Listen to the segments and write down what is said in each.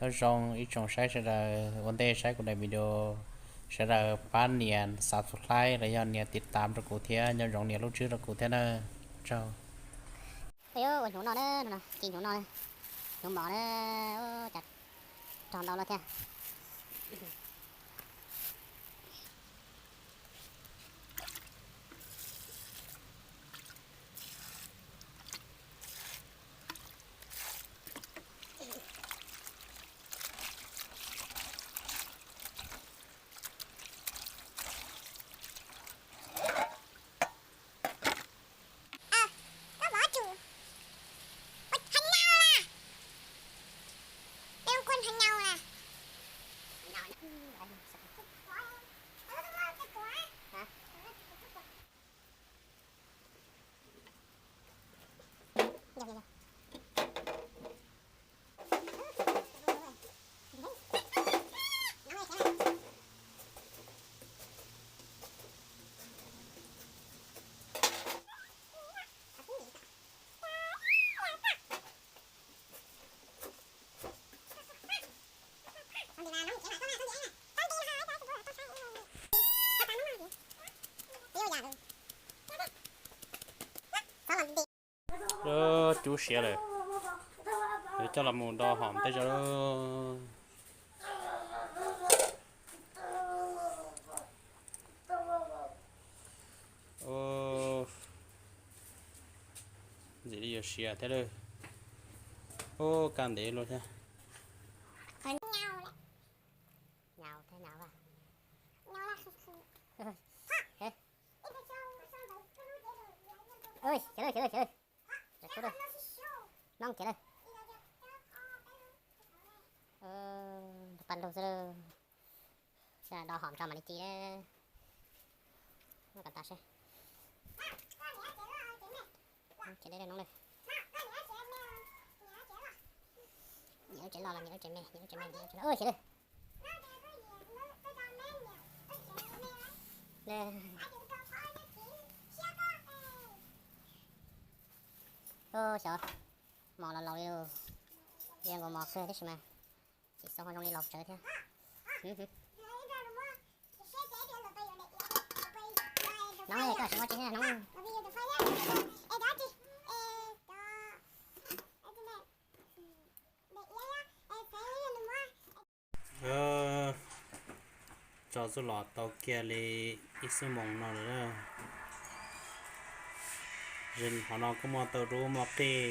Nyob zoo ib tsoom saib sawv daws, ua ntej saib kuv daim video, sawv daws pab nias subscribe los yog nias tiv tam rau kuv thiab nco ntsoov nias lub tswb rau kuv thiab na. Tsaug. Ua hnyuv noj na, ci hnyuv noj, hnyuv mos na, cas rog ntau luaj thiab. Cub siav lawm, yuav coj los mus do hom tej zaum. Ntxim li yuav siav thiab lawm. Ub, kaj ntev luaj thiab. Noob kiag lawm. Paj lug xwb lawm. Do hom tso mam li ci. Kom tas seb. Ces dej noob lawm. Niam lub tsev loj los niam lub tsev me, niam lub tsev me, niam lub tsev loj. Ub, xyov lawm. Ub, xyov. Mos los laus li lawm. Yog nkaus mos kawg tab sis mas txiv xov ho zoo li laus tsawv thiab. Noob, koj tsis muaj tsi thiab noob. Tso txuj lom tau kiag li ib xuab moos no lawm. Zem hov no kuj muaj tauj dub, muaj qij,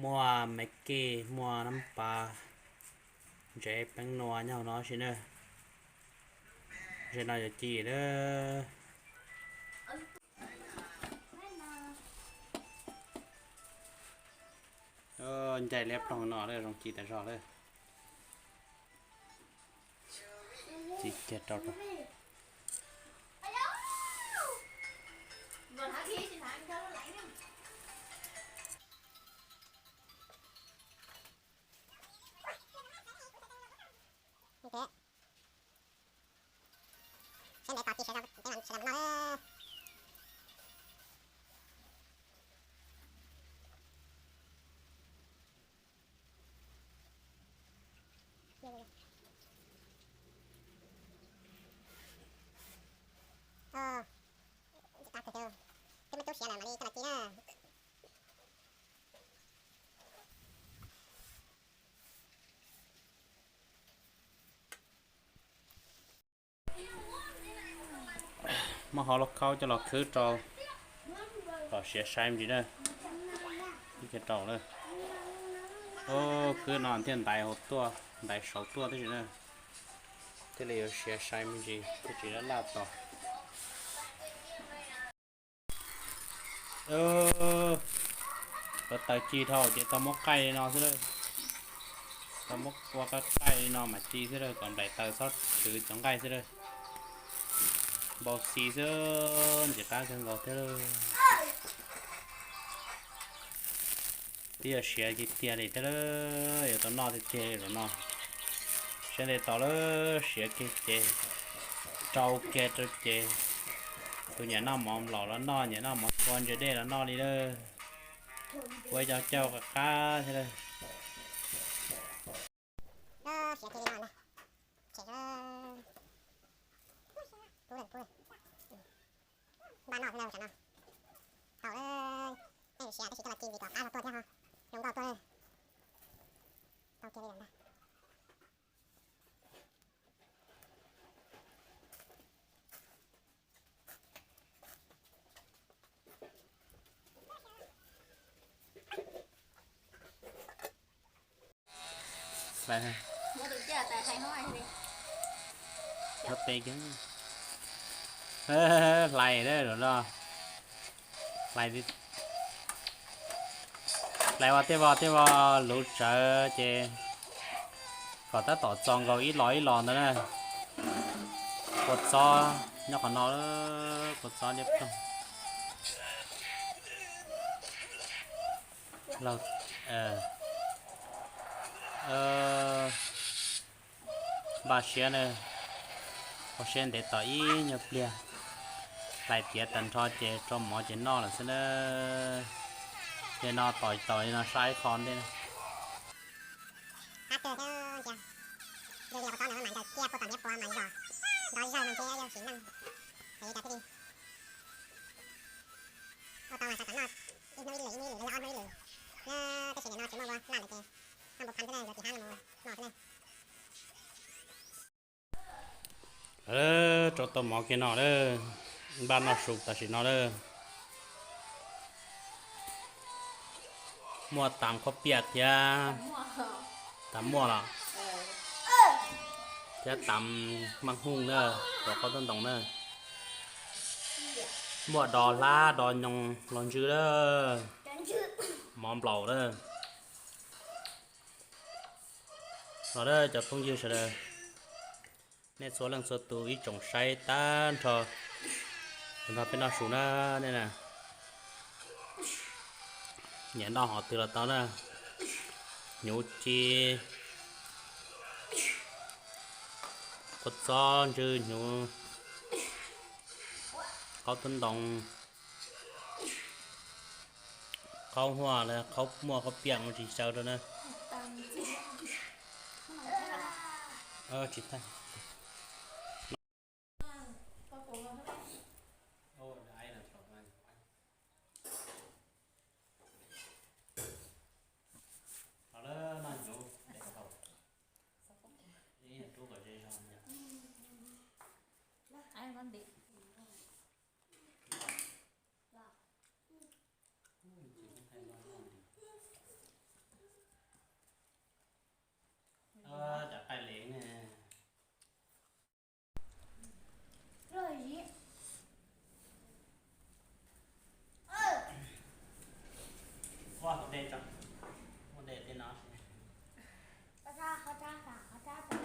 muaj me kej, muaj nab pas, ntsev peeb nua nyob hauv no ib si na. Zem no yuav ci lawm. Ncaim liab ploog no lawm, zoo ci tas zog lawm. Ci kiag rau rau. Sawv daws tos ci sawv daws, sawv daws mus noj. Twb muab cub siav lawm mam li coj los ci na. Muab hauv lauj kaub coj los khwb rau kom siav sai me ntsis na. Ib kiag rau na. Khwb no thiaj ntaiv hauv tuaj, ntaiv saud tuaj tib si na. Thiaj li yuav siav sai me ntsis thiaj tsis laj laj tos. Lawv taws ci dhau ces tau muab qaij li no xwb lawm. Tau muab ua qaij qaij li no mas ci xwb lawm, kom nplaim taws txhob txwv cov nqaij xwb lawm. Npau xi xwb, ntxim qab kawg nkaus thiab lawm. Twb yog siav kiag tiag li thiab lawm, yuav tau noj tiag tiag li zaum no. Siav ntev tos lawm, siav kiag ces rau kiag rau ces tus nyiam noj mov nplaum los noj, nyiam noj mov kua ntsia dej los noj li lawm. Ua ib co cauj qab qab thiab lawm. Tau tsam no tau, nej sim tab sis coj los ci vim kom qab los tuaj thiab ho, zoo nkauj tuaj. Tau kiag li lawm ntag. Hlais, hlais, hlais, hlais, hlais ua tej vog tej vog luv tsawv ces kom tab tom txo nkaus ib los ib los ntawd na. Kua txob nyob qhov no, kua txob liab ploog. Laug, npaj siab na, ua siab ntev tos ib nyuag pliag, hlais tiav tag nrho ces rau mov ces noj lawm xwb na. Li no tos tos li no saib qho ntej na. Qab kawg thiab ntsia, yog li qhov txob ntawd mas ncaws kiag puag tom ntiab puav mas zom nrov zawg no ntshe yog sim neej, yog li cas thiaj li ua tau mas xav kom noj ib hnub ib lwm, ib hnub ib lwm, ob hnub ib lwm na. Tab sis nim no tsis muaj ua laj lawm ces noj npua phab xwb na, yuav tim hab los noj xwb na. Rau tau mov kiag no lawm, npaj noj su tam sim no lawm. Muaj tas khaub piam thiab, tas muaj los, thiab tas maj hooj na, los qaub tub ntoos na. Muaj dos hlab dos nyoos los ntsw lawm, mov nplaum lawm. Los lawm cov phooj ywg sawv daws, nej txhua leej txhua tus ib tsoom saib tag nrho, nrog peb noj su na, nej na. Nyiam noj hom twg los tau na, hnyuv ci, kua txob ntsw hnyuv, qaub tub ntoos, qaub huaj, qaub muaj, qaub piam mus tsis xyaw rau na. Tsis tag. Cov qaij lev ne. Ua hauv dej tso, muaj dej tej no. Txob no cas ntsim luaj thiab.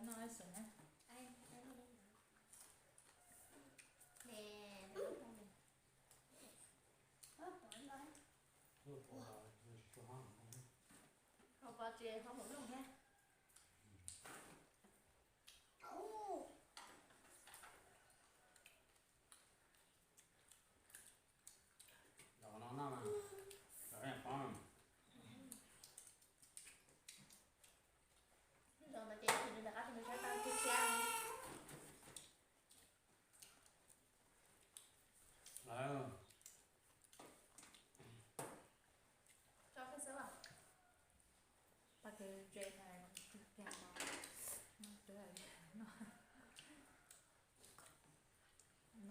Noj su.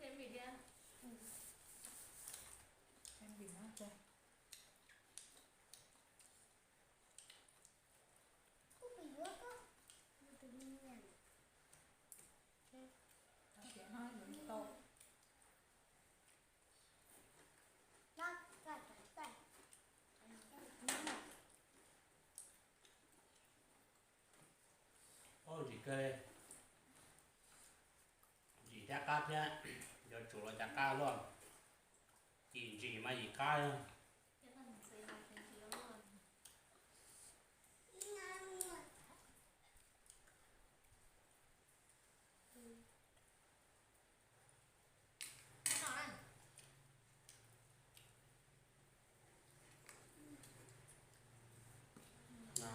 Thêm vịt đi. Thêm vịt nữa kìa. Không phải nước á. Nó tự nhiên nhỉ. Nó sẽ hơi giống tôm. Nó cay cay cay. Oj, ntsim kawg li. Ntsim thiab qab thiab, yuav tsum los cas qab luaj. Yim ntsim mas yim qab.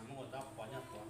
Muab ua tau qhuav nyob tuav.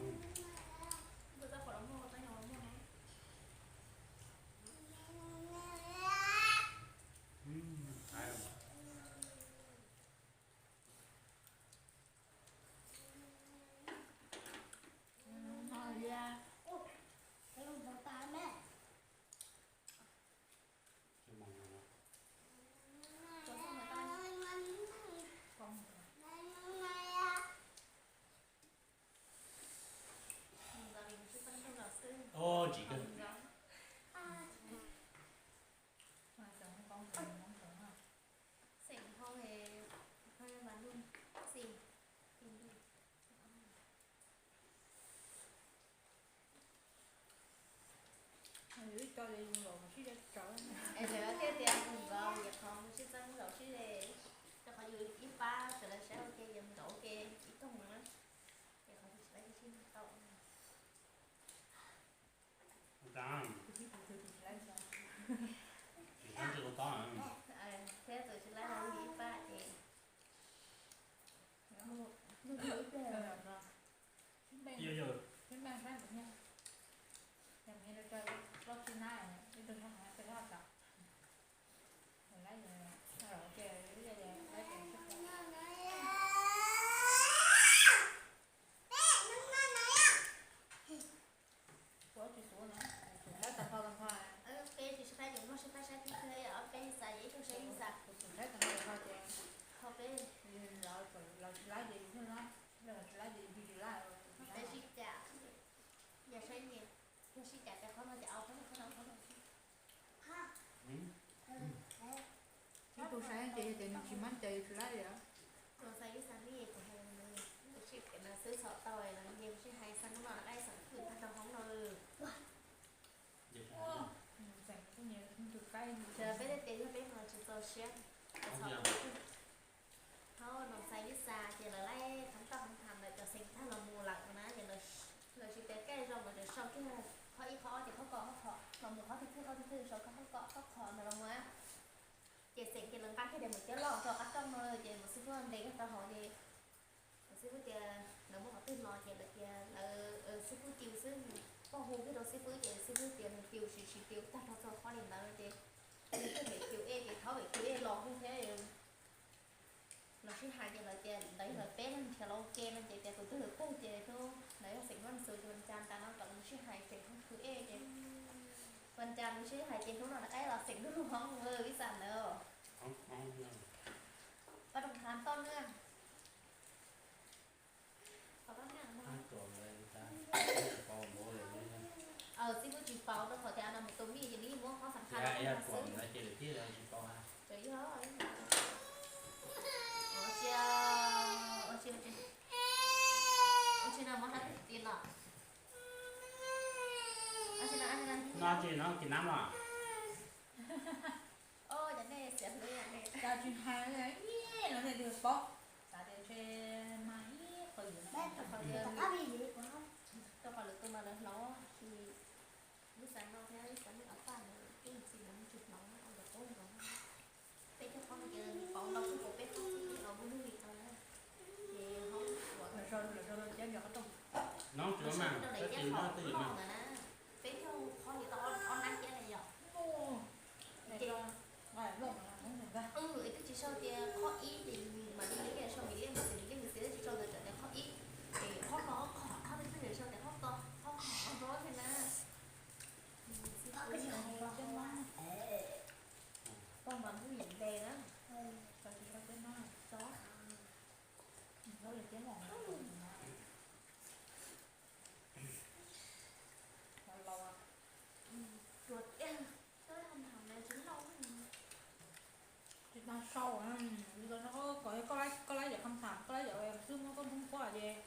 Es lawv thiaj tias mus nkaus, yog qhov mus sib txeeb nkaus sib ze, rau qhov yus ib pab sawv daws saib ua ke, yus nkaus ua ke ib koog na, es qhov tsis laib tsis tau. Tsis tau tsis laib ib pab ces Peb tsis sib qab, yus muaj sib qab saib tib kawg, ob peb xav ib tug saib ib xav. Ho peb, los tsis laib ces yus thiaj laib, los tsis laib ces yus tsis laib. Peb sib cam, yog saib nyias, yog sib cam ces qhov no ces au qhov no, qhov no, qhov no. Ib tug saib ces yog tias nws tsis mab ces yus tsis laib li. Tus xav ib xav ne, kuv hais nws, nws xwb txhom tau lawm, nws sib hais xav hnub no lawv qaib xav khwv tag rau hoob no. Peb tej tias yog peb mas tsis txaus siab, txhom tau. Thaum no xav ib xav ces lawv laib thab toj thab tham lawm cov xeem thaj los mus lawm na, ces lawv tsis tias kaj zoo mas lawv sau kiag qhov ib qhov ob ces qhov ko qhov kho, los mus qhov thwj thwj qhov thwj thwj sau qhov ko qhov kho ntawd los mus. Ces xeem ces lawv nqa kiag daim npaum tiab loj rau qab rooj no ces mus xib fwb ntes kiag rau hauv ces mus xib fwb tias lawv muab qhov twg los ces lawv tias lawv xib fwb tiu xwb, poj hu kiag rau xib fwb ces xib fwb tias nws tiu tsis tsis tiu tag nrho txog qhov li ntawd ces nws twb pem tiu ej ces thaub pem tiu ej los hu thiab. Lawv sib hais ces lawv tias ntawd yog lawv peb leeg nrhiav los ua ke no ces tias tus twg lawv pug ces hnub ntawd yog xeem Vaj Xus ces Vaj Cas tas no kom lawv sib hais tseem hnub khwv ej ces Vaj Cas lawv sib hais ces hnub no lawv qaib los xeem ntuj lug hoob ua ib xav ntawd. Pab rau qhov toj na. Xib fwb tsis paub rau qhov tias no mus tus mij ces nws yeej muab qhov xam khas los xwb. Ua tsi, ua tsi, ua tsi no muab hab ti los. No tsis no kis nab los. Cov tsis hais los nej twb paub, xav tias ntshe mas ib qho ywm, rau qhov lwm tus mas lawv hlauv, tab sis lub xav no thiab lub xav nej ob pab ntawd twb tsis hlauv, ua lawv qub nkaus. Peb cov qhov no ces pauv ntau kuj pauv peb qhov xwb, los muaj hnub li tau na. Ces hauv uas lawv sau, lawv sau rau cab nrog qhov rooj. No tsis ua mas, tab sis no twb ywm mas. Peb caug qhov ces tau ob nab kiab na yom. Ces, es twb tsis sau tias qhov ib ces mam li liaj sau, mam li liaj, mam li liaj, mam li liaj, tsis sau ntawd tias qhov ib, es qhov no qhov, qhov twg twb sau tias qhov ko, qhov ko qhov no thiab na. Poj mas hnub yim nte na. Tsis sau tias no, tsis sau tias no. Tsis tau sau, koj laib cov kham tham, koj laib cov xwb muab koj npoob pob ces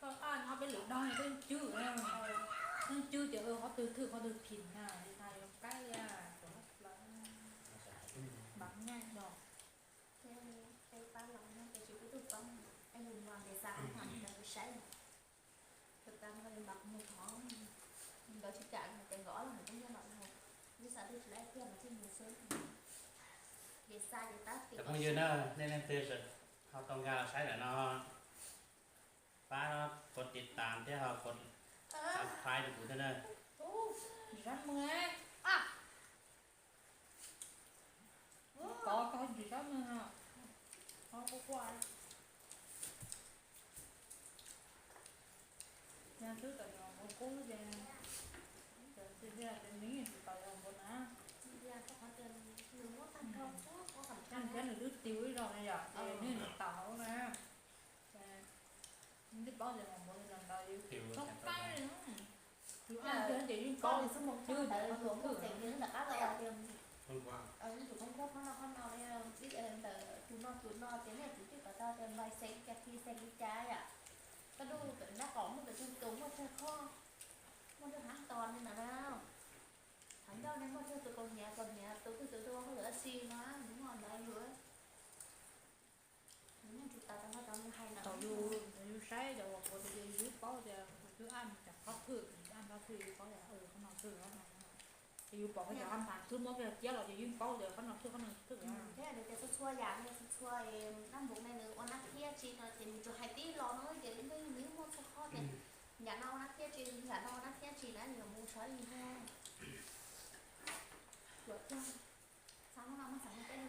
koj nyob peb lwm dag koj cwb, koj cwb tias qhov twg thwj qhov twg phim na, tsis tas yuav qaib li. Npam nyaj yog peb pab los no ces tsis pub tug pab, es yus mas ntes xa tham saib. Tus tas no li npam mus thov nkawd tsis kam ces nkawd ob leeg kuj nyob lawm, ib xav twb tsis laib tiag los thiaj mus xwb. Ces xa ces tab tim. Cov phooj ywg na, nej leej twg ho tau nkag los saib lawm no, pab kov tiv tas thiab ho kov subscribe rau kuv thiab na. Tov koj tsis sab mog, qhov quaj quaj. Nyaj twb tawm los npua kub ces, ces nws tawm los npua na. Nws twb tiw ib zaug na yom, ces nws tawm na. Nws twb paub tias los npua li los ntawd yus txhob qaib li. Yus ab tiag ces yeej paub li xwb, mus twb ntawd luag muaj xeem li ntawm qab los tias, tus koob kub qhov no qhov no li, ntawm tus no tus no ces nej tus twb kom tau tias npais xeem cas khi xeem li cas yom. Koj lub pem nab qaum muaj pes tsawg tus, muaj tsawg khob, muaj tsawg hab tos li ntawd na. Ntau ne muaj tsawg tus kaus hniav, kaus hniav tus twg tus twg ua hauj lwm dab tsi no, nws muaj ntau yus. Thaum yus, thaum yus saib cov uas kuv tias yus yeej paub tias yus twb aj cov qhob thwj, yus twb aj qhob thwj yus paub tias qhob no thwj, qhob no, ces yus pom kiag cov qhob ntawd twb muab kiag ciab los ces yus yeej paub tias qhob no thwj, qhob no thwj. Thiab tias txhua txhua yam ne, txhua txhua dab npum ne nws ua nab thiab tsi no ces nws tsuas hais tib lo no ces nws yeej muaj txhua qhov tias yam no ua nab thiab tsi, yam no ua nab thiab tsi na, yus mus saib yus thiab. Luam tiag. Xav hnub no muab xav hnub peb.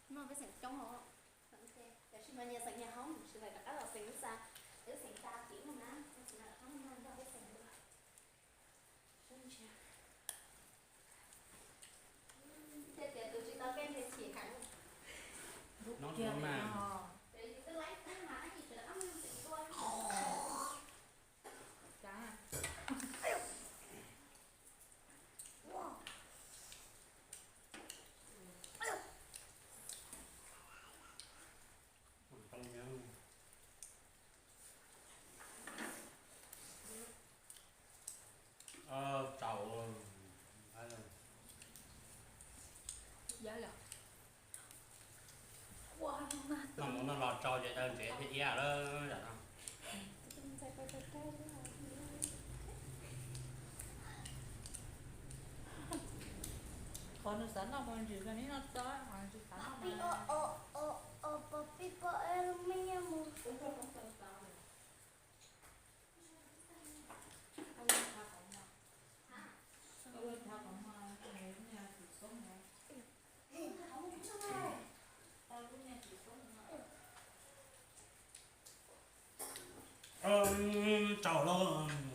Hnub no peb xeem coob os. Tiam sis mas nyias xeem nyias hoob, sawv daws rov qab los xeem lub xa, lub xeem xa tim ub na, tam sim no rov qab mus nrog peb xeem dua. Thiaj tias tus tsis tau kev nrhiav chim heev. Nov kiag mas. Twb laib tag mas, tab sis rov qab mus xeem dua. Tsaus. Noj mov noj los tsaus ces daws ntsev thiab iab lawm zam no. Qhov nws xav noj mov ntsis nws noj tau, qhov nws tsis xav noj mas. Tsaus lauj.